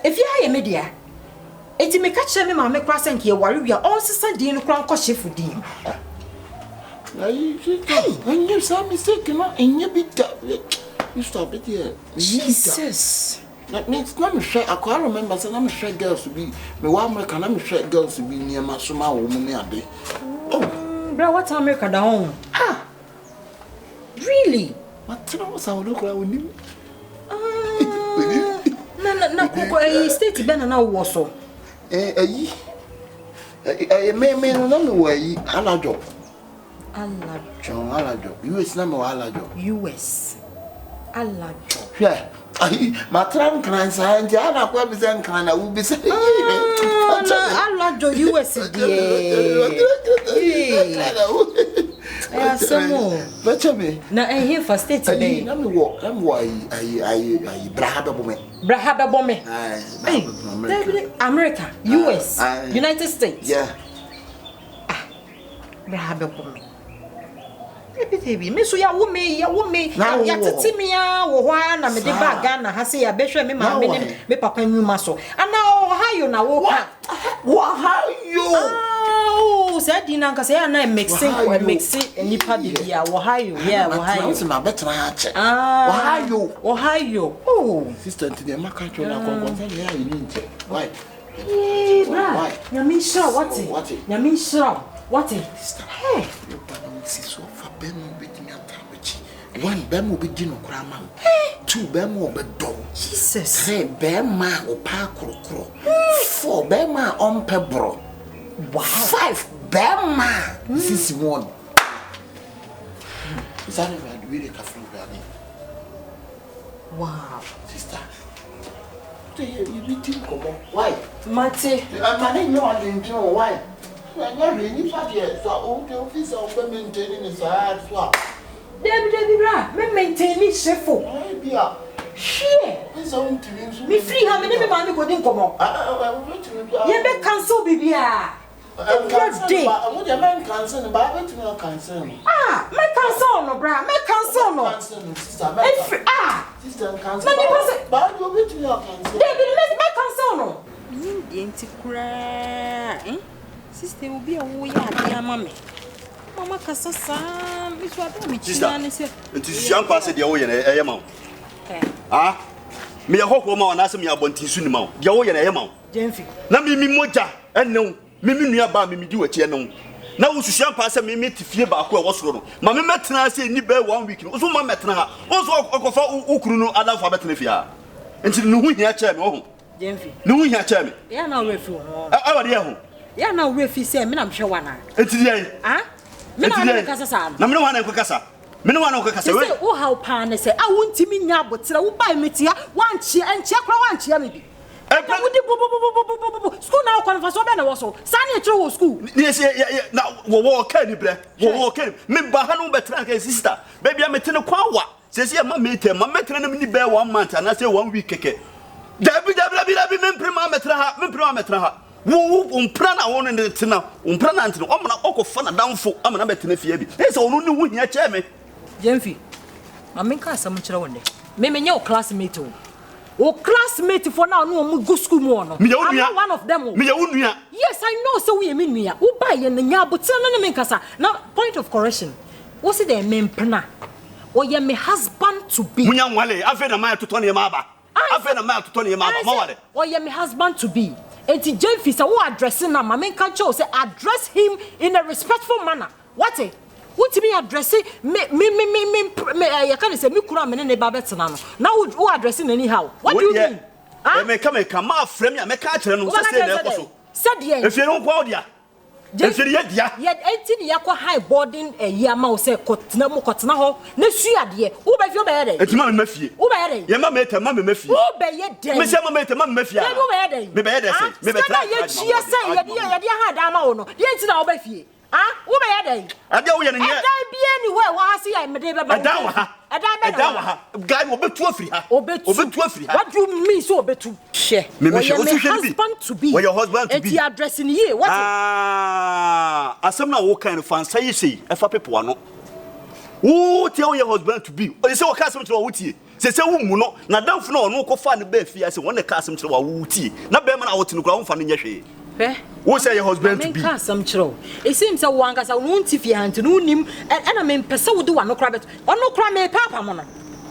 Efie ha yɛ me dea. Enti meka kyerɛɛ me maame koraa sɛ nka yɛware wie a ɔnsesa din no koraa nkɔ Shefo din mu. Ayi, sister, ɛnyɛ saa mistake no, ɛnyɛ bi da. Sister, bi deɛ, ɛnyɛ bi da. Jesus. Na me na mehwɛ akɔ I remember sɛ na mehwɛ girls bi mewɔ America na mehwɛ girls bi nneɛma so ma wɔn ne ade. Oh. Bra wata America da ho. Ah. Really? Matena hɔ saa ɔno koraa onim. Ah, na na na koko ɛyi state bɛn na na wowɔ so? Eh, ɛyi. Ɛyi me me no na mewɔ ɛyi Alajo. Alajo. Alajo. US na mewɔ Alajo. US. Alajo. Hwɛ, ayi, matra nkran saa nti a na akɔ abisa nkran na wobisa. Ah, na Alajo US deɛ. Ɛyɛ asɛm o. Bɛkyɛ me. Na ɛhe fa state bɛn? Ayi, na mewɔ, na mewɔ ayi, ayi, ayi, ayi, Braha bɛbɔ me. Braha bɛbɔ me. Ayi, America, US, United States. Yeah. Ah, bra ha bɛbɔ me. Dabi dabi, me nso yɛawo me, yɛwo me, yɛatete me ara wɔ hɔ ara na mede baa Ghana ha sɛ yɛabɛhwɛ me maame ne me papa nnwuma so. Anaa Ohio na woka? Ohio! Ah, oh, saa din no ankasa yɛ na ɛmixe ɛmixe nnipa bibia. Ohio, yeah, Ohio. Sɛ mabɛtena ha akyɛ. Ah, Ohio. Ohio. Oh. Sister nti deɛ maka kyerɛ no akɔnkɔnsɛ deɛ ayɛ ne nkyɛ. Why? Yee bra, Nyame nhyira wo wate, Nyame nhyira wo wate. Hey. Wo ba no si so fa bɛrima obetumi ata w'akyi. One, bɛrima obedi no koraa ma wo. Two, bɛrima ɔbɛdɔ wo. Jesus. Three, bɛrima a ɔpɛ akorɔkorɔ. Four, bɛrima a ɔmpɛ borɔ. Wow. Five, bɛrima a sisi mu ɔda. Saa na Awurade wei de kafra Awurade. Wow. Sister. Yɛbɛdi nkɔmmɔ. Why? Mate. Ɛma ne nyɛ ɔdwendwen o. Why? Ɛnyɛ hwee nipa deɛ sɛ wode ofi sɛ wobɛ maintain ne saa so a. Dabi dabi bra me maintain hyefo. Bi a. Hwiɛ. Sɛ wontumi nso. Mefiri ha me ne me maame kɔdi nkɔmmɔ. Yɛbɛ cancel biribiara. Awurade. Ɛmo deɛ mɛ nkanse no baa bɛtumi akanse no. Ah mɛ cancel no bra mɛ cancel no. Efiri ah. Sister nkanse. Na nipa sɛ. Baa deɛ obetumi akanse. Dabi mɛ mɛ cancel no. Menim deɛ nti koraa eh sister obi a woyɛ adeɛ ama me mama kasa saa me so adeɛ a mekyia ne sɛ. Nti susua mpa sɛ deɛ woyɛ no ɛyɛ ma wo. Ah meyɛ hɔhoɔ ma wo anaasɛ meyɛ abɔnten so ni ma wo deɛ woyɛ no ɛyɛ ma wo. Gyamfi. Na me me mogya ne wo, me me nua baa me medi w'akyi ne wo. Na wosusua mpaa sɛ me me te fie baako a ɛwɔ soro no, ma me mɛtena ase nni bɛyɛ one week no, wo nso woma mɛtena ha. Wo nso ɔkɔfa wo kunu no adamfo abɛtena fie ha. Nti ne ho hia kyɛɛ me, wohu. Gyamfi. Ne ho hia kyɛɛ me. Yɛ a na wo werɛ fi wo ho. Ɛwɔ deɛ ho. Yɛ a na wo werɛ fi sɛ me na mehwɛ wo anaa? Nti deɛ. Ah? Me na wo ne me kasa saa no. Na me ne hwan na nkɔkasa? Me ne hwan na nkɔkasa? Te sɛ wo haw paa ne sɛ a wontumi nya aboterɛ, wobae metia, woankyea, ɛnkyea koraa woankyea me bi. Ɛna wodi bobobobobobobo. Sukuu na wokɔ no mfasoɔ bɛn na ɛwɔ so? Saa ne ɛkyerɛ wɔ sukuu. Ne yɛ yɛ yɛ na wɔwɔ ɔka ni brɛ wɔwɔ ɔka ni me ba ha no bɛtena nka sista baabi a mete no kwan wa sɛsi ɛma me tɛ ma mɛtena no ni bɛɛ one month anaasɛ one week kɛkɛ dabi dabi dabi dabi me mpere ma mɛtena ha me mpere ma mɛtena ha wo wo mpena na wo ne ne tena wo mpena na ntena ɔmana ɔkɔfa na damfo ama na bɛtena fie bi ɛsɛ ɔno ne ho hia kyɛɛ me. Gyamfi, ma menka asɛm nkyerɛ wo nnɛ. Me menyɛ wo classmate o. Wo classmate foɔ no a ɔne wɔn gu school mu hɔ no, Meyɛ wo I'm nua. not one of them o. Meyɛ wo nua. Yes, I know sɛ woyɛ me nua. Wobaeɛ no, nya aboterɛ no ne me nkasa. Na point of correction, wo se dɛn? Me mpena. Ɔyɛ me husband to be. Monya nwale, afei na mayɛ totɔ nneɛma aba. Ae Afei sɛ, na mayɛ totɔ nneɛma aba. ae sɛ Maware. ɔyɛ me husband to be. Enti Gyamfi, sɛ wo address no a, ma menka nkyerɛ wo sɛ address him in a respectful manner. Wate? Wontumi address me me me me me me eh, yɛka ne sɛ me kunu a me ne ne ba bɛtena no na wo wo address no anyhow. What do you mean? Ah? Meka meka ma afrɛ me a mɛka akyerɛ no sɛ Wobɛka sei kyerɛ na no sɛ ɛkɔ dɛn? so. Sɛ deɛn? Efie no nko ara wo dea. Gye Efie no yɛ dea. yɛ enti ne yɛakɔ high boarding ayi ama wo sɛ kɔtena mu kɔtena hɔ na sua adeɛ. Wobɛ fie wobɛyɛ dɛn? Enti ma me mma fie. Wobɛyɛ dɛn? Yɛ ma meta ma me mma fie. Wobɛyɛ dɛn? Mesɛ ma meta ma me mma fie Dabi ana? wobɛyɛ dɛn? Mebɛyɛ dɛn Ah, sɛn? sika Mebɛtena no a Accra adwuma yɛtua ho sɛ deɛ, yɛde adwuma ho. yɛde aha dan ama wo no, deɛ nti na wobɛ fie? Ah, wobɛyɛ dɛn? Adeɛ a woyɛ no nyɛ. Ɛdan biara nni hɔ a ɛwɔ ha se yɛ mede bɛba wo Ɛdan wɔ ha. Ɛdan bɛn na Ɛdan ɛwɔ wɔ ha? ha. Guy no ɔbɛtu afiri ha. Ɔbɛtu. Ɔbɛtu afiri ha. What do you mean sɛ ɔbɛtu? Hwɛ, Me mehwɛ, ɔyɛ wo me nso hwɛ no bi. husband to be. Ɔyɛ husband to be. Enti address no yie, woate? Ah, asɛm no a wokae no, fa nsa yɛ sei, fa pepe w'ano. Wo tie woyɛ husband to be. Ɔyɛ sɛ wɔka asɛm kyerɛ wo wotie. Sɛ sɛ wo mmu no, n'adamfo no a ɔno kɔfaa no baa fie ase, wɔn na ɛka asɛm kyerɛ wo a wotie. Na bɛrima no a wote no koraa womfa no nyɛ hwee. Hwɛ, Wo sɛ yɛ ma husband to be. menka asɛm kyerɛ wo. Ɛsim sɛ wo ankasa wo wonte fie ha nti no wonnim, ɛna mempɛ sɛ wode w'ano koraa bɛto, ɔno koraa merepɛ apamo no.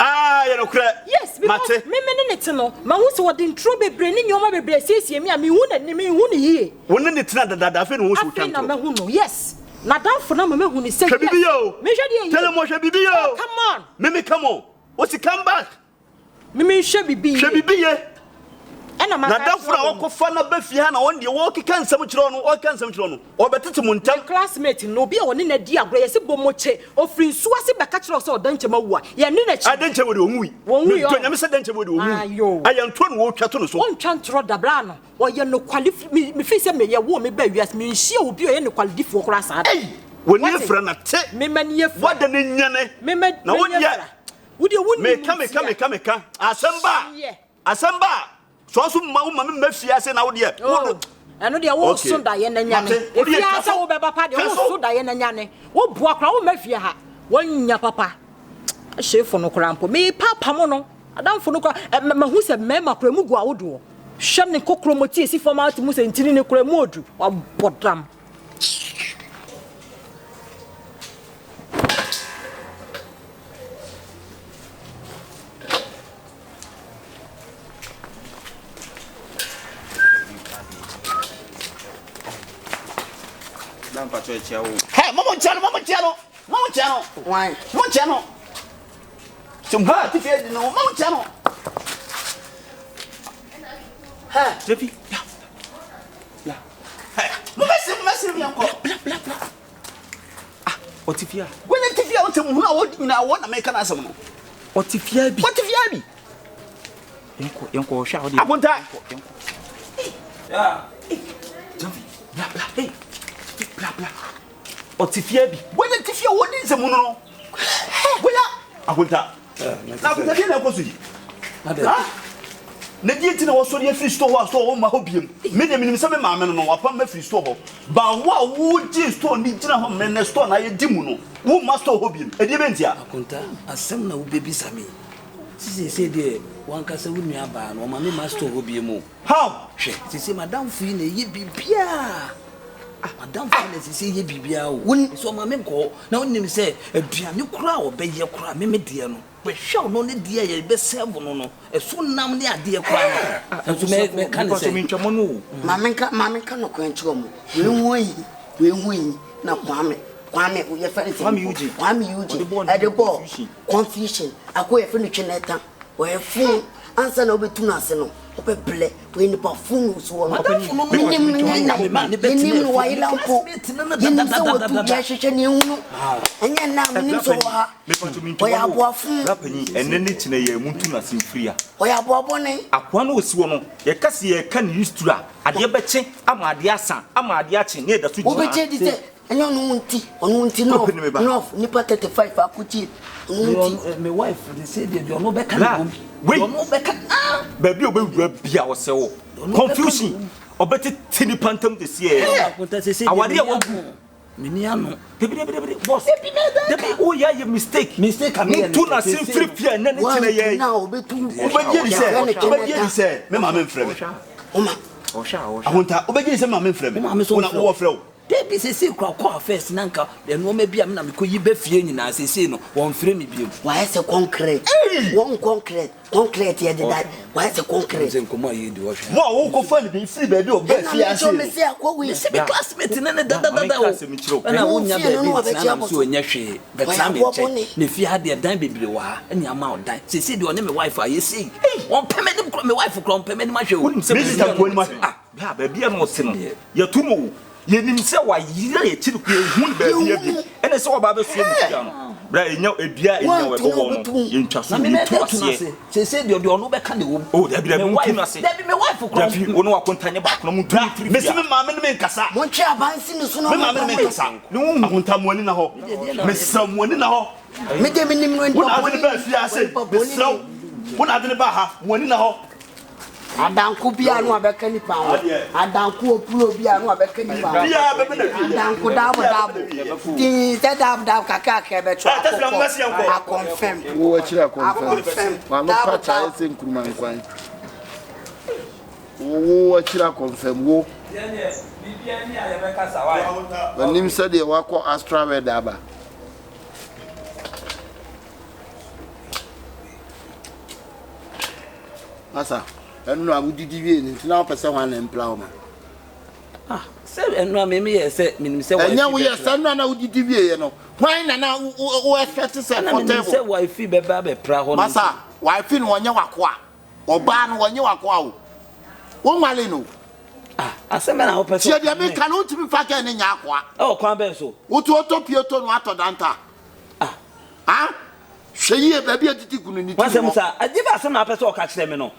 Ah, ɛyɛ nokorɛ. Yes, because Mate. me me ne no te no, mahu sɛ ɔde nturo bebree ne nneɛma bebree asiesie me a menhu n'anim, menhu no yie. Wo ne no tena dadaada, afei na wohu sɛ wotwa Afei na ntorɔ. mahu no, yes. N'adamfo no ama mahu no sɛ, Hwɛ biribi yes. yɛ o. Menhwɛ deɛ yie. Tell him ɔhwɛ biribi yɛ Oh, o. come on. Mimi come on. Ɔsi come back. Me menhwɛ biribi Hwɛ yie. biribi yie. Ɛna maka N'adamfo akyerɛ no a wo no. wɔkɔfa no aba fie ha na ɔno deɛ wɔrekeka nsɛm kyerɛ no, ɔreka nsɛm kyerɛ no, ɔrebɛtete mo Ne ntam. classmate no, obi a ɔne no adi agorɔ, yɛse Bomokye, ɔfiri nsuo ase bɛka kyerɛ wo sɛ Ɔdankyɛm awu a, yɛnne no Ah, akyi. Dɛnkyɛm wɔ deɛ ɔnwui. Wɔnwui Medɔ ɔ. Nyame sɛ dɛnkyɛm wɔ deɛ ɔnwui. Ayo. Ɛyɛ ntorɔ na wɔretwa to no so. Ɔntwa ntorɔ da, bra no. Ɔyɛ nokwale fi, me, mefii sɛ me, yɛwoo me baa wiase, menhyiaa obi a ɔyɛ nokwaledifoɔ koraa saa da. Ei! W'ani Wate? afira na te. Me m'ani afira. Woada no nyane. Me ma, Na wo m'ani deɛ. afira. Wo deɛ wonnim Meka, meka, ntia. meka, meka. Asɛm ba a. Hyeɛ. Asɛm ba a. Sɛ ɔso mma wo ma me mma fie ase na wo deɛ. Wo Oh, do. ɛno deɛ wo Okay. so daeɛ na nyane. Mate. Wo deɛ Efie twa ha sɛ so. wo bɛba pa deɛ Twa wo so. so daeɛ na nyane. Wo boa koraa wo mma fie ha. Wonya papa. Hyefo no koraa mpo. Me pa pamo no. Adamfo no koraa ɛ mɛ mahu sɛ mmarima koraa emu gu ahodoɔ. Hwɛ ne kokromoti a esi fam ara te mu sɛ ntini no koraa emu odu. Wabɔ dam. Hey, mama nkyia no, mama nkyia no, mama nkyia no. Why? Mama nkyia no. Sɛ mpa a tifi adi no, mama nkyia no. Hey. Jefi, bla, bla. Hey, mama si, mama si mi ankɔ. Bla, bla, bla. Ah, ɔte fie a. Wɔn ti fie a wɔn mu hunu a wɔdi nyinaa wɔn na mɛka n'asɛm no. Ɔte fie bi. Ɔte fie bi. Yɛnkɔ, yɛnkɔ ɔhwɛ a ɔde. Akonta. Yɛnkɔ, yɛnkɔ. Yeah. Jefi, bla, bla, hey. Bla, bla. Ɔte fie bi. Wɔn ti fie a wɔdi nsɛm no no. Boya akonta. Na akonta deɛ na ɛkɔ so yi. Ha? Na deɛ nti na wɔsɔre afiri store hɔ a store hɔ mma hɔ biem. Me deɛ menim sɛ me maame no no wapam mafiri store hɔ. Ba wo a wogye store no gyina hɔ mmerɛ na store no ayɛ di mu no, womma store hɔ biem. Ɛdeɛ bɛn ntia? Akonta, asɛm na wobɛbisa me yi. Sɛ seesei deɛ w'ankasa wo nua baa no, ɔma memma store hɔ biem o. How? Hwɛ, seesei m'adamfo yi na ɛyɛ biribiara. Ah, m'adamfo yi na seesei yɛ biribiara o. Sɛ ɔma menkɔ hɔ, na wonim sɛ aduane koraa a ɔbɛyɛ koraa, me me deɛ no, bɛhwɛ ɔno ne deɛ a yɛbɛsɛɛvo no no, ɛso nam ne adeɛ koraa no, nso mɛ, mɛka ne sɛ. Mentwa mo no o. Ma menka, ma menka nokorɛ nkyerɛ mo, wei ho ahi, wei ho ahi, na Kwame, Kwame, yɛfrɛ no sɛn? Kwame Eugene. Kwame Eugene, Ɔde bɔɔ ne ɛde bɔɔ confusion. confusion, ako yɛfrɛ no Twenɛta. Ɔyɛ fon ansa na wobɛtu no ase no wobɛbrɛ ɔyɛ nipa fon na ɔsi hɔ no menim no nyɛ yɛnim no wayera mpo yɛnim sɛ watu yɛhwehwɛ ne ɛhunu ɛnyɛ nna a menim sɛ ɔwɔ ha ɔyɛ aboa fon ɛnɛ ne kyinɛ yɛ mu ntu no ase mfiri a ɔyɛ aboa bɔne akoa no ɔsi hɔ no yɛka sɛ yɛka ne history a adeɛ bɛkye ama adeɛ asa ama adeɛ akye ne yɛda so gyina wobɛgye di sɛ Ɛnyɛ ɔno wo nti, ɔno wo nti nɔf nɔf nipa 35 akɔgye ɔno wo nti. Me wife de sɛ deɛ deɛ ɔno bɛka ne bom. Wei Deɛ ɔno bɛka ah. Baabi a ɔbɛwura bia ɔsɛ wo. Confusion ɔbɛtete nipa ntam te seɛ. Awadeɛ a wagu. Meni ano. Dabi dabi dabi boss. Dabi o yɛ ayɛ mistake. Mistake a meyɛ no. Muntu na se mfiri fie a ɛnɛ ne kyerɛ yɛ. Wobɛgye di sɛ wobɛgye di sɛ me maame mfrɛ me. Ahonta wobɛgye di sɛ me maame mfrɛ me. Wo na wowɔ frɛ wo. Dabi seesei koraa ɔkɔ affairs na nka nnoɔma bi a me na mekɔ yi ba fie nyinaa seesei no wɔnfrɛ me biom. Wayɛ sɛ kɔnkrɛt. Wɔn kɔnkrɛt, kɔnkrɛt yɛ deda, wayɛ sɛ kɔnkrɛt. Sɛ nkɔmmɔ a yɛredi ɔhwɛ. Mo a wokɔ fa no bi firi baabi a ɔbaa fie ase no. Ɛna mese akɔ wei. Mese me classmate ne ne dadadada o. Ɛna wonya baabi ntena na mese ɔnyɛ hwee bɛtena me nkyɛn. Na fie ha deɛ dan bebree wɔ ha ɛne ama wo dan. Seesei deɛ ɔne me wife ayɛ sei. Ɔmpɛ m'anim koraa, me wife koraa ɔmpɛ m'anim ahwɛ o. Wonim sɛ Me sister mpo anim ahwɛ. Ah, baabi a na ɔte no yɛto mu o. Yɛnim sɛ wayera yɛn akyiri kwan, yɛnhu no baabiara bio. Ɛnna sɛ wɔba abɛsoa mu dua no, berɛ a yɛnya dua a ɛnya wɔ ɛbɔ hɔ no, yɛntwa so, yɛtu aseɛ. Seesei deɛ ɔde ɔno bɛka ne wom. Oh, dabi, dabi, montu no ase. Dabi, me wife koraa. Dabi, wo ne w'akonta nyɛ baako na montu no mfiri fie Mese ha. me maame ne me nkasa. Montwe aba nsi ne so na Me maame ne me ɔmmɛbɔ me. nkasa. Akonta, mo ani nna hɔ. Mesrɛ wo, mo ani nna hɔ. Me deɛ menim no, Wo na nipa ade no bɔne baa fie ha sei. ni, onipa bɔne Mesrɛ wo, ni. wo na ade no baa ha. Mo ani nna hɔ. Adanko bi a no abɛka nipa ho. Adanko opuro bi a no abɛka nipa ho. Adanko daabo daabo. Din sɛ daabo daabo kakrakra bɛtɔ akokɔ akɔnfɛm. Wo akyiri akɔnfɛm. Wano pa kyae sɛ nkuruma nkwan. Wo wo akyiri akɔnfɛm wo. W'anim sɛdeɛ wakɔ astral world aba. Masa, ɛno a wodidi wie no nti na wopɛ sɛ hwan na mpira wo ma? Ah, sɛ ɛno a meme yɛ sɛ menim sɛ Ɛnyɛ woyɛ sɛ ɛno a na wodidi wie yɛ no, hwan na na wo expect sɛ Ɛna menim sɛ wife bɛba abɛpra hɔ no. Masa, wife no ɔnyɛ wakoa. Ɔbaa no ɔnyɛ wakoa o. Wonwale no. Ah, asɛm bɛn na wopɛ sɛ Tie deɛ meka no, wontumi mfa gɛɛ no nyɛ akoa. Ɛwɔ kwan bɛn so? Woto ɔtɔ pieto no atɔ danta. Ah. Ah? Hwɛ yie, baabi a didi gu no ne tirim W'asɛm hɔ. saa, ɛdeɛ bɛn asɛm na wopɛ sɛ ɔka kyerɛ me no?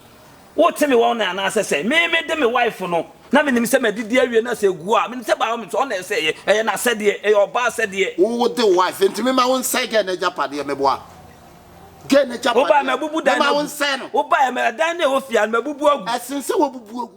Wote me wɔn anaasɛ sɛ me mede me wife no na menim sɛ madidi awie na sɛ egu a menim sɛ by all means ɔna ɛsɛ ɛyɛ ɛyɛ n'asɛdeɛ ɛyɛ ɔbaa asɛdeɛ. Wo wode wo wife nti mema wo nsɛe gɛɛ no agyapadeɛ meboa gɛɛ no Wobaeɛ agyapadeɛ mabubu dan mema no wo agu nsɛe no. wobaeɛ ma ɛdan no a ɛwɔ fie ha no mabubu agu. Ɛsen sɛ wabubu agu.